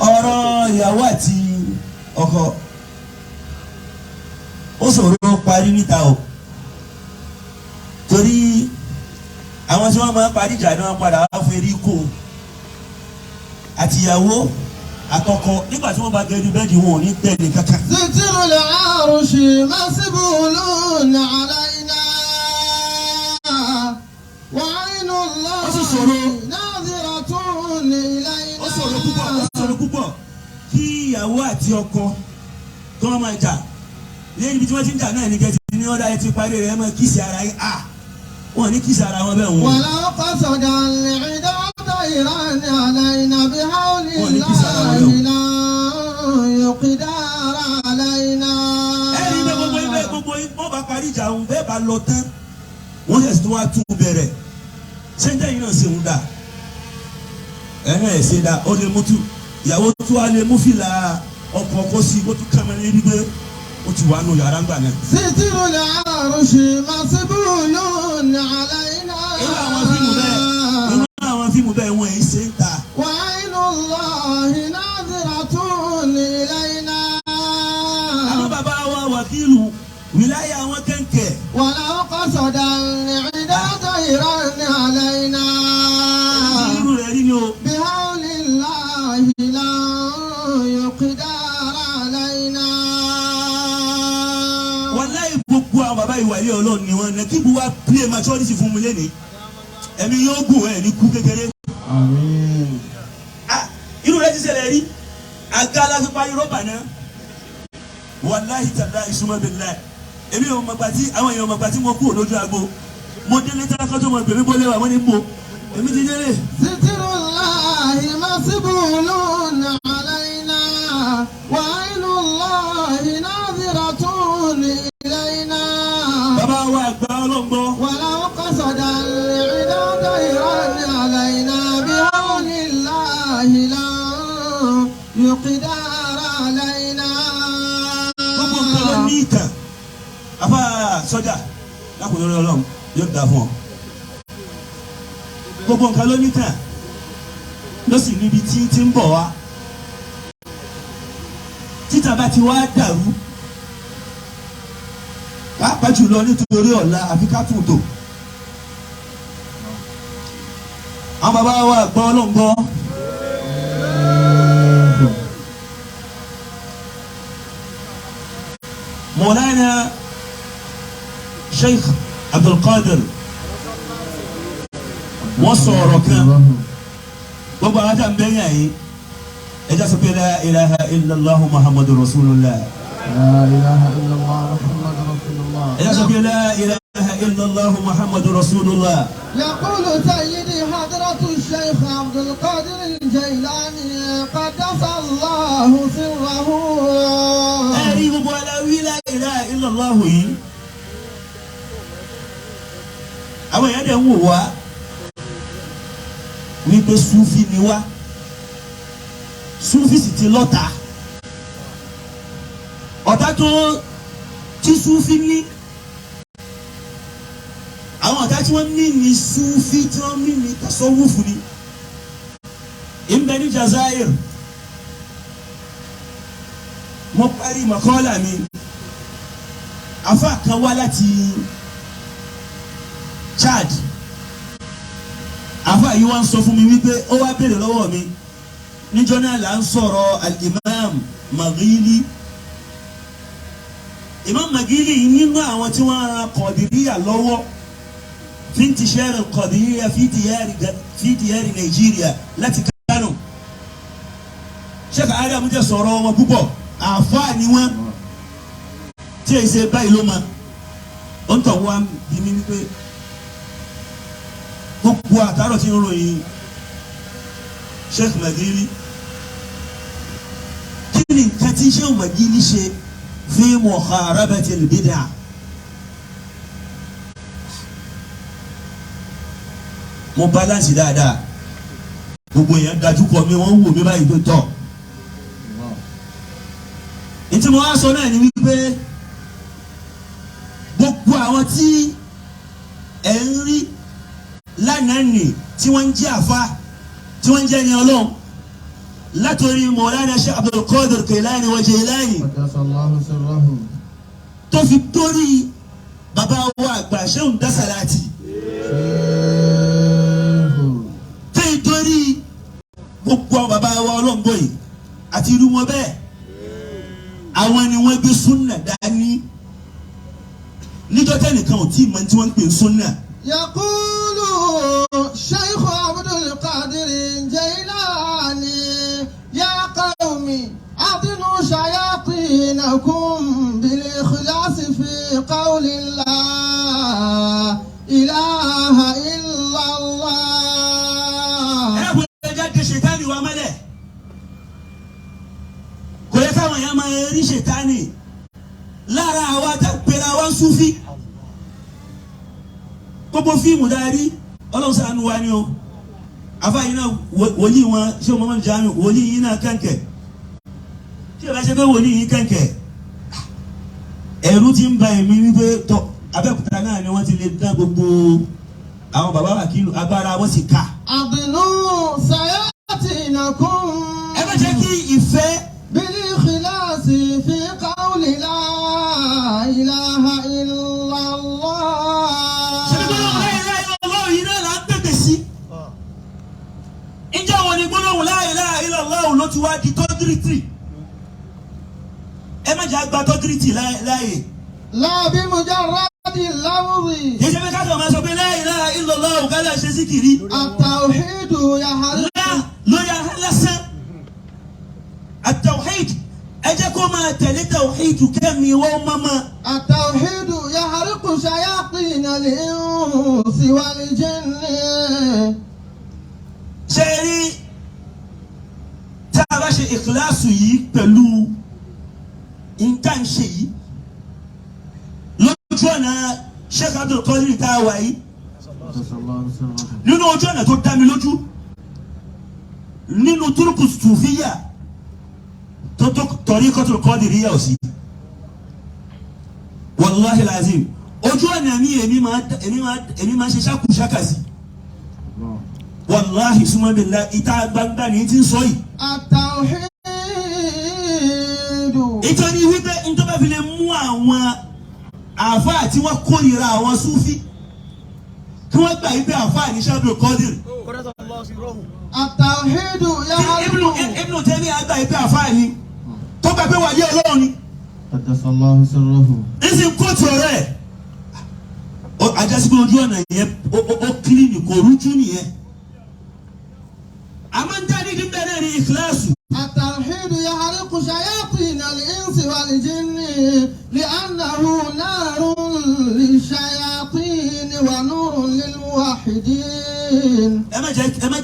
Ọ̀rọ̀ ìyàwó àti ọkọ ó ṣòro parí níta o, torí àwọn tí wọ́n máa ń parí ìjà ni wọ́n padà wá fún erí kó àtìyàwó àtọkọ nígbà tí wọ́n bá gẹ̀ẹ́dì bẹ́ẹ̀dì wọn ò ní tẹ̀lé kankan. ستر العرش مسبول علينا وعين الله Ó sì ṣòro. ناظرة إلينا Ó ṣòro púpọ̀, ó ṣòro púpọ̀ kí ìyàwó àti ọkọ kí wọ́n máa jà lẹ́yìn ibi tí wọ́n ti ń jà náà ní kẹ́tì ní ọ̀dà ẹ ti parí rẹ̀, ẹ máa kiss ara yín à wọ́n ní kiss ara wọn bẹ́ẹ̀ wọ́n. ولو قصد العدا طيرا علينا بحول Wọ́n ní kiss ara wọn الله lọ. لا يقدر علينا. Ẹ̀rí bẹ́ẹ̀ gbogbo ibẹ̀ gbogbo wọ́n bá parí ìjà òun bẹ́ẹ̀ bá lọ tán, wọ́n sì tún wá tún bẹ̀rẹ̀. Ṣé ń tẹ́yìn náà ṣe ń dà ẹ̀hẹ́n ẹ̀ ṣe dà ó lè mú tu ìyàwó tó wá lè mú fìlà ọkọ̀ kó sí kó tún kàn mọ́ ní gbígbé ó ti wà nù yàrá ńgbà náà. ستر العرش مسبول علينا Irú àwọn fíìmù bẹ́ẹ̀, wọ́n yìí ṣe ń ta. وعين الله ناظرة إلينا. Àwọn bàbá wa wàkìlù wìláyà àwọn kẹ̀kẹ́. ولو قصد العدا طيرا علينا Irú rẹ̀ rí ni o. بحول الله لا يقدر علينا. Wàláyé, gbogbo àwọn bàbá ìwà ilé Ọlọ́run ni wọn nàkíbu wa play maturity fún mi lẹ́nìí, ẹ̀mí yóò gùn ẹ̀ ní kú kékeré. آمين. Ah, irú rẹ̀ ti ṣẹlẹ̀ rí, àga la fi parí rọ́bà náà. Wàláhì tàlá ìsúnmọ́ bíláì, èmi ò mọ̀gbà tí àwọn èèyàn mọ̀gbà tí mo kú lójú agbo. Mo délé tí wọ́n tó mọ̀ pèmí bọ́lé wa, wọ́n ní mo èmi ti délé. ستر الله مسبول علينا وعين الله ناظرة إلينا. Bàbá wa àgbà ọlọ́ngbọ́. ولو قصد العدا طيرا علينا بحول الله لا يقدر علينا. Gbogbo nǹkan ló ní ìtàn. Afa sọjà lákòóso Ọlọ́run yóò dá fún ọ. Gbogbo nǹkan ló ní ìtàn, ló sì níbi tí tí ń bọ̀ wá. Títà bá ti wá dàrú, pàápàá jùlọ nítorí ọ̀la, àfi ká tún tò. Àwọn bàbá wa gbọ́ ọlọ́ngbọ́. Mọ̀lánà Sheikh Abdulkadir, wọ́n sọ ọ̀rọ̀ kan. Gbogbo àwọn àti àmbẹ́yìn àyè, ẹja sọ pé la ilaha illallah Muhammadu rasulullah. لا إله إلا الله محمد رسول الله. Ẹja sọ pé la ilaha illallah Muhammadu rasulullah. يقول سيدي حضرة الشيخ عبد القادر الجيلاني قدس الله سره. Ẹ̀rí gbogbo aláwí la ilaha illallah yìí, àwọn èèyàn dẹ̀ ń wò wá wípé sufi ni wá. Sufi sì ti lọ́ta ọ̀tá tó tí sufi ní. Àwọn ọ̀tá tí wọ́n ní ní sufi tí wọ́n ní ní tasawufu ni ìbẹ̀ ní Jazair. Mo parí mọ̀kọ́lá mi, afa kan wá láti Chad. Afa yìí wá ń sọ fún mi wípé ó wá béèrè lọ́wọ́ mi níjọ́ náà là ń sọ̀rọ̀ al-Imam Maghili. Imam Maghili yìí, nínú àwọn tí wọ́n ran Kọ̀dìríyà lọ́wọ́ fi ń tìṣẹ́rì Kọ̀dìríyà fi diyari Nàìjíríà láti Kánò, Sheikh Adam jẹ́ sọ̀rọ̀ wọn púpọ̀. Àfáà ni wọ́n tí èyí ṣe báyìí ló ma ó ń tọ̀ wá bí mi wípé gbogbo àtàrọ̀ tí ń ròyìn Sheikh Maghili, kí ni nǹkan tí Sheikh Maghili ṣe fi muharabati al-bid'ah? Mo balance dáadáa, gbogbo èèyàn dájú kọ mi, wọ́n wò mí báyìí tó tọ̀. Ntí mo wá sọ náà ni wípé gbogbo àwọn tí ẹ̀ ń rí lánàá nì tí wọ́n ń jẹ́ àfa, tí wọ́n ń jẹ́ ẹni Ọlọ́run. Látòrí Mọ̀lánà Sheikh Abdul Qadir Kailani wa Jailani, قدس الله سره. tó fi dórí bàbá wa àgbà Shehu Dasalati, شيخ. tó fi dórí gbogbo àwọn bàbá wa ọlọ́ngbò yìí àti irú wọn bẹ́ẹ̀, àwọn ni wọ́n gbé súnà dání níjọ́ tẹ́nìkan ò tí ì mọ tí wọ́n ń pè ń súnà. يقول شيخ عبد القادر الجيلاني يا قوم أعطنوا شياطينكم بالإخلاص في قول لا إله إلا الله. Ẹ kò lè jáde ṣètánì wa mọ́lẹ̀, kò yẹ káwọn èèyàn máa rí ṣètánì lára àwa tá pèrè àwa ń súfí. Gbogbo fíìmù dárí, Ọlọ́run ṣàánú wa ni o. Afa yìí náà, wòlíì wọn ṣé o mọ́mọ́ jamiu, wòlíì yìí náà kẹ̀kẹ́ tí o bá ṣe pé wòlíì yìí kẹ̀kẹ́, ẹ̀rù ti ń ba èmi wípé tọ́ Abẹ́òkúta náà ni wọ́n ti lè dá gbogbo àwọn bàbá wàkìlù agbára wọn sì ká. أضنوا شياطينكم Ẹ má jẹ́ kí ìfẹ́ بالإخلاص في قول لا إله إلا الله. Ṣe gbólóhùn la ilaha illallah yìí náà là ń pèpè sí. Ǹjẹ́ wo ni gbólóhùn la ilaha illallah ló ti wá di tọ́gírìtì? Ẹ má jẹ́ àgbà tọ́gírìtì láàyè. لا بمجرد اللفظ. Kì í ṣe pé káàkiri máa sọ pé la ilaha illallah kálá ṣe síkìrì. التوحيد يحرق Lá lórí ahọ́n lásán. At-tawhid, ẹ jẹ́ kó máa tẹ̀lé tawhid kẹ́mi wọ́n mọ́mọ́. التوحيد يحرق شياطين الإنس والجن. Ṣe rí, tá a bá ṣe ìkíláàsù yìí pẹ̀lú nǹkan ṣe yìí lójú ọ̀nà Sheikh Abdul Qadir tá a wà yìí, nínú ojú ọ̀nà tó dá mi lójú nínú turuku sùfíyà tó tó tariqatul Qadiriyya ò sí, wàláhi lazim, ojú ọ̀nà mi èmi máa ṣe ṣàkúṣàkà sí, wàláhi summa billah, ìta gbangba ní ti ń sọ yìí. التوحيد Nítorí wípé nítorí fi lè mú àwọn àáfàá tí wọ́n kórìíra àwọn súfí kí wọ́n gbà wípé àáfàá ní Abdul Qadir, التوحيد tí يحرق Ibnu Taymiyyah àgbà wípé àáfàá ni, tó gbà pé wàlíì Ọlọ́run ni, قدس الله سره. nísìnyí kóòtù ọ̀rẹ́ ẹ̀ ajásí pé ojú ọ̀nà yẹn ó kílìnì, kò rújú nìyẹn. Àmọ́ ń dárí ní bẹ́ẹ̀ náà ní ìkíláàsù. التوحيد يحرق شياطين الإنس والجن لأنه نار للشياطين ونور للموحدين. Ẹ má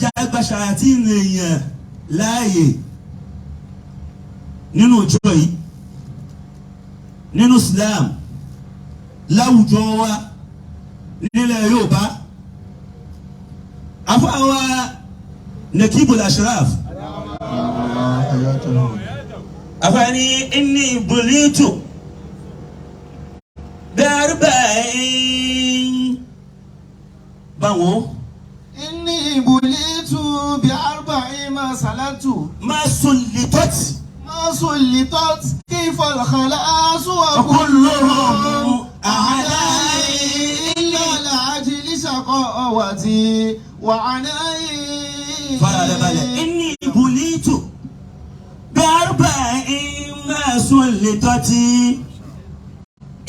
jẹ́ àgbà ṣàyàtì èèyàn láàyè nínú ìjọ yìí, nínú Islam, láwùjọ wa nílẹ̀ Yorùbá. Afáwa Nakibul Ashraf, afáàní inni bulitu bẹ́ẹ̀rù báwo. إني بليت بأربع ما سلت ما سلطت ما سلطت كيف الخلاص وكلهم أعدائي إلا لأجل شقاوتي وعنائي. Farabalẹ̀. Inni bulitu بأربع ما سلطت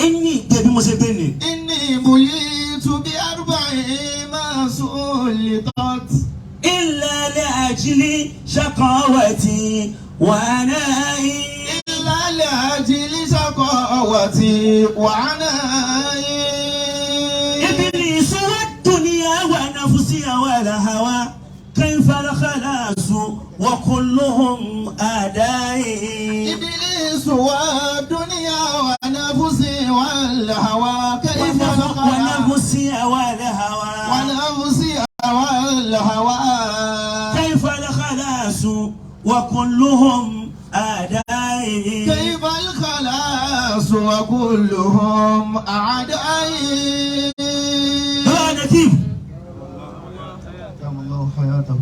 inni débi mo ṣe gbé ni. إني بليت بأربع ما سلطت إلا لأجل شقاوتي وعنائي. إلا لأجل شقاوتي وعنائي. إبليس والدنيا ونفسي والهوى، كيف الخلاص وكلهم أعدائي؟ إبليس والدنيا ونفسي والهوى، كيف الخلاص ونفسي والهوى. ونفسي والهوى. كيف الخلاص وكلهم أعدائي؟ كيف الخلاص وكلهم أعدائي؟ هو نتيب. دام الله حياته.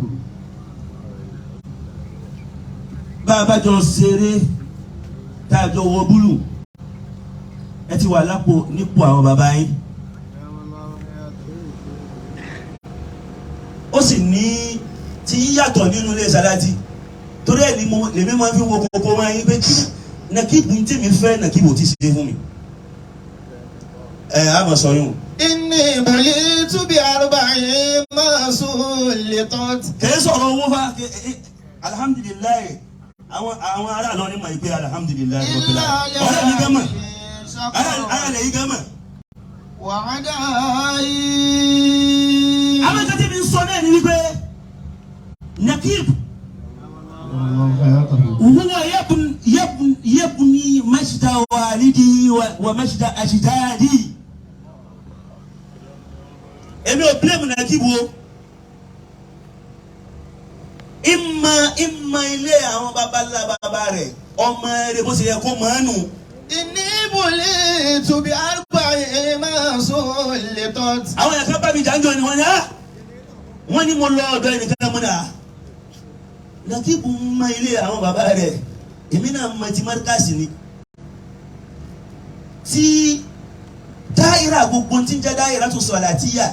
Bá a bá jọ ṣeré tá a jọ wọ búlù, ẹ ti wà lápò nípò àwọn bàbá yín. Ó sì ní tí yíyàtọ̀ nínú ilé Sàláàtì, torí ẹ̀ ni mo lèmi máa fi wo kókó máa yín pé kí Nàkíbù tí mi fẹ́, Nàkíbù ti ṣe fún mi. Ẹ á mọ̀ sọ yún. إني بليت بأربع ما سلطت. Kèé sọ̀rọ̀ owó fa alhamdulilayi, àwọn ará lọ ní mọ̀ ìpè alhamdulilayi إلا rabbil alamin. Ọ̀rẹ́ mi gán mọ̀, ara lẹ̀ yí gán mọ̀. وعدائي. Àwọn ìka tí mi ń sọ náà ni wípé Nakib huwa yabni majda walidi wa majda ajdadi. Èmi ò blame Nakib o. Ìmọ̀ ilé àwọn babalá bàbá rẹ̀, ọmọ rẹ̀ bó ṣe yẹ kó mọ̀ ẹ́ nù. إني بليت بأربع ما سلطت. Àwọn ẹ̀ka bá mi jà ń jọ ni wọ́n ní á, wọ́n ní mo lọ ọ̀dọ̀ ẹnìkan mọ́ náà. Nàkíbù ń mọ ilé àwọn bàbá rẹ̀, èmi náà mọ ti mọ́ríkàsì ni. Tí dáìrà gbogbo tí ń jẹ́ dáìrà tó sọ̀làtíyà,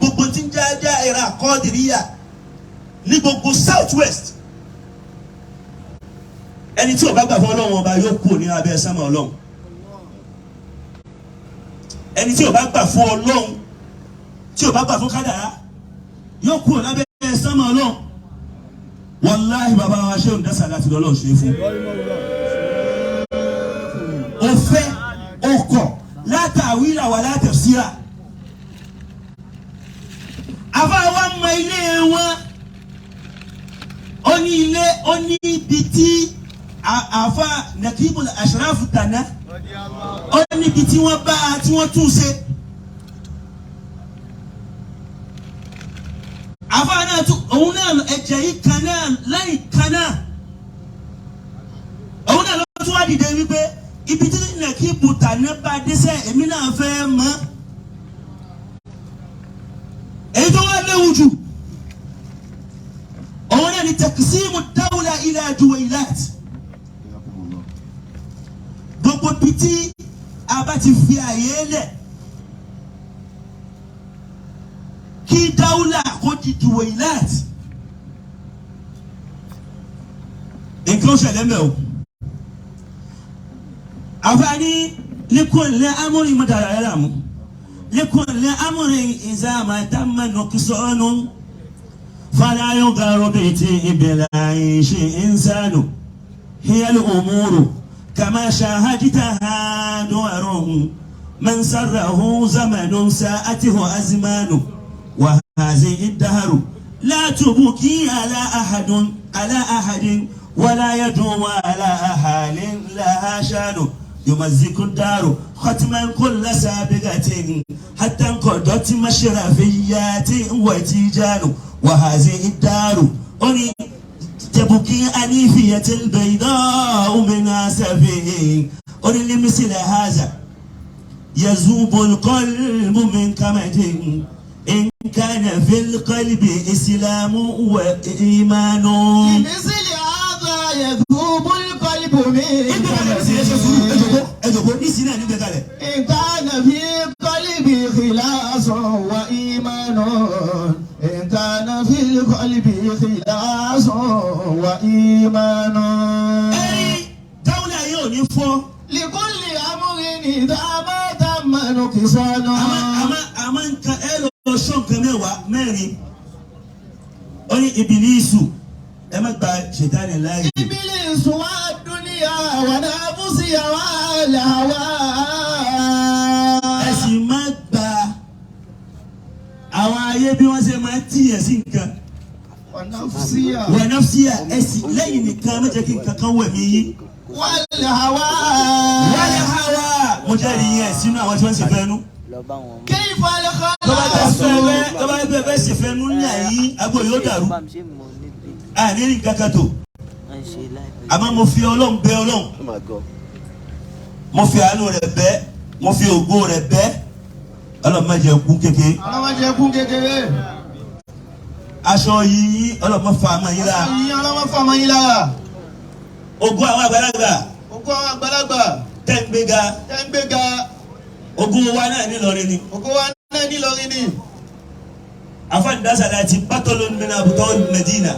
gbogbo tí ń jẹ́ dáìrà kọ́dìríyà ní gbogbo south west, ẹni tí ò bá gbà fún Ọlọ́run ọba yóò kú ní abẹ́ sánmà Ọlọ́run. Ẹni tí ò bá gbà fún Ọlọ́run, tí ò bá gbà fún kádàrá, yóò kú lábẹ́ sánmà Ọlọ́run. Wàláhì bàbá wa ṣé òǹdásà láti lọ́lọ́ ṣe é fún. Ó fẹ́ ó kọ̀ látàwílà wà látẹ̀síra. Àfa wa mọ ilé wọn, ó ní ilé, ó ní ibi tí àfa Nakibul Ashraf tàná, ó ní ibi tí wọ́n bá a tí wọ́n tún ṣe. Àfa náà tún òun náà ẹ̀jẹ̀ yìí kan náà lẹ́yìn kan náà, òun náà ló tún wá dìde wípé ibi tí Nàkíbù tàná bá dé sẹ́, èmi náà fẹ́ mọ̀. Èyí tó wá léwu jù, òun náà ni taqsimu dawla ila juwailat. Gbogbo ibi tí a bá ti fi àyè lẹ̀ kí dáwùlà kó di juwailat, nǹkan ó ṣẹlẹ̀ mẹ́ o. Àfààní likulli amrin mọ̀tàlá yàrá mu likulli amrin idha ma tamma nuqsanun fala yugharru bi aishi insanu hiya al-umuru kama shahadtaha duwarun man sarrahu zamanun sa'atihu azmanu wa hadhihi ad-dahru la tubki ala ahadun ala ahadin ولا يدوم على أهل لها شان يمزق الدار ختما كل سابقة حتى انقضت مشرفيات وتيجان وهذه الدار أني تبكي أنيفية البيضاء من أسفه أني لمثل هذا يذوب القلب من كمد إن كان في القلب إسلام وإيمان. لمثل هذا يذوب القلب من إن كان في القلب خلاص وإيمان، إن كان في القلب خلاص وإيمان. Dáwọ́lá yóò ní fọ́. لكل أمر إذا ما تم نقصان. Àmọ́ nǹkan ẹ lọ sọ nǹkan mẹ́wàá mẹ́rin. Ó ní Ìbílísù, ẹ má gba ṣètánì láàyè. إبليس والدنيا ونفسي والهوى. Ẹ sì má gba àwọn ayé bí wọ́n ṣe máa tìyẹ̀ sí nǹkan. ونفسي Wọ̀nàfíà ẹ sì lẹ́yìn nìkan má jẹ́ kí nǹkan kan wẹ̀ mí yín. والهوى. Wálé hawa mo jẹ́rìí yẹn sínú àwọn tí wọ́n ń ṣe fẹ́nu. Lọ bá wọn mú. كيف Tọ́ba tẹ الخلاص. fẹ́ tọ́ba tẹ fẹ́ ṣe fẹ́nu ní àyín agbo yóò dàrú. Bá mi ṣe mọ̀ níbi Àní ní nǹkan kan tó. wọ́n ṣe láìpẹ́. Àmọ́ mo fi Ọlọ́run bẹ̀ Ọlọ́run. Mo fi àánú rẹ̀ bẹ̀, mo fi ògo rẹ̀ bẹ̀. Ọlọ́run má jẹ́ kú kékeré. Ọlọ́mọ jẹ́ kún kékeré. Aṣọ yìí Ọlọ́run má fa àmọ́ yín lára. Aṣọ yìí ọlọ́mọ fọmọ yín lára. Ogún àwọn àgbàlagbà Ogún àwọn àgbàlagbà tẹ́ ń gbéga, tẹ́ ń gbéga. Ogún wa náà nílọrin ni. Ogún wa náà nílọrin ni. Afáàdásá láti bátọ́lù nínú àbútọ́ Medina,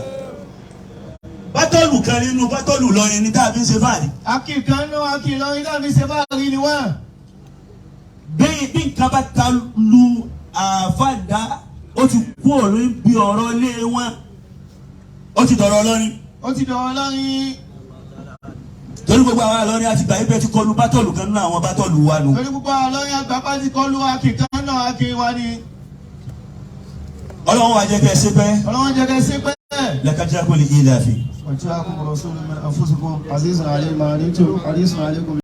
bátọ́lù kan nínú bátọ́lù lọrin ní tàbí ń ṣe fáàrí. Akíkanú akílọrin náà fi ṣe fáàrí ni wọ́n. Bẹ́ẹ̀ bí nǹkan bá ta lu àfáàdá, ó ti kú òun bí ọ̀rọ̀ lé wọn, ó ti dọ̀rọ̀ lọ́rin. Ó ti dọ̀rọ̀ lọ́rin. Torí gbogbo àwọn àlọ́rin àti gbà yí pé ti kọlu bátọ́lù kan nínú àwọn bátọ́lù wa nù. Torí gbogbo àwọn ọlọ́rin àgbàpá ti kọlu akíkanú akíwa ni. Ọlọ́run wa jẹ́ kẹ́ ẹ ṣe pẹ́. Ọlọ́run jẹ́ kẹ́ ṣe pẹ́. Lẹ́kájá kò lè yé láàfin. وجاءكم رسول من أنفسكم عزيز عليه ما عنتم حريص عليكم.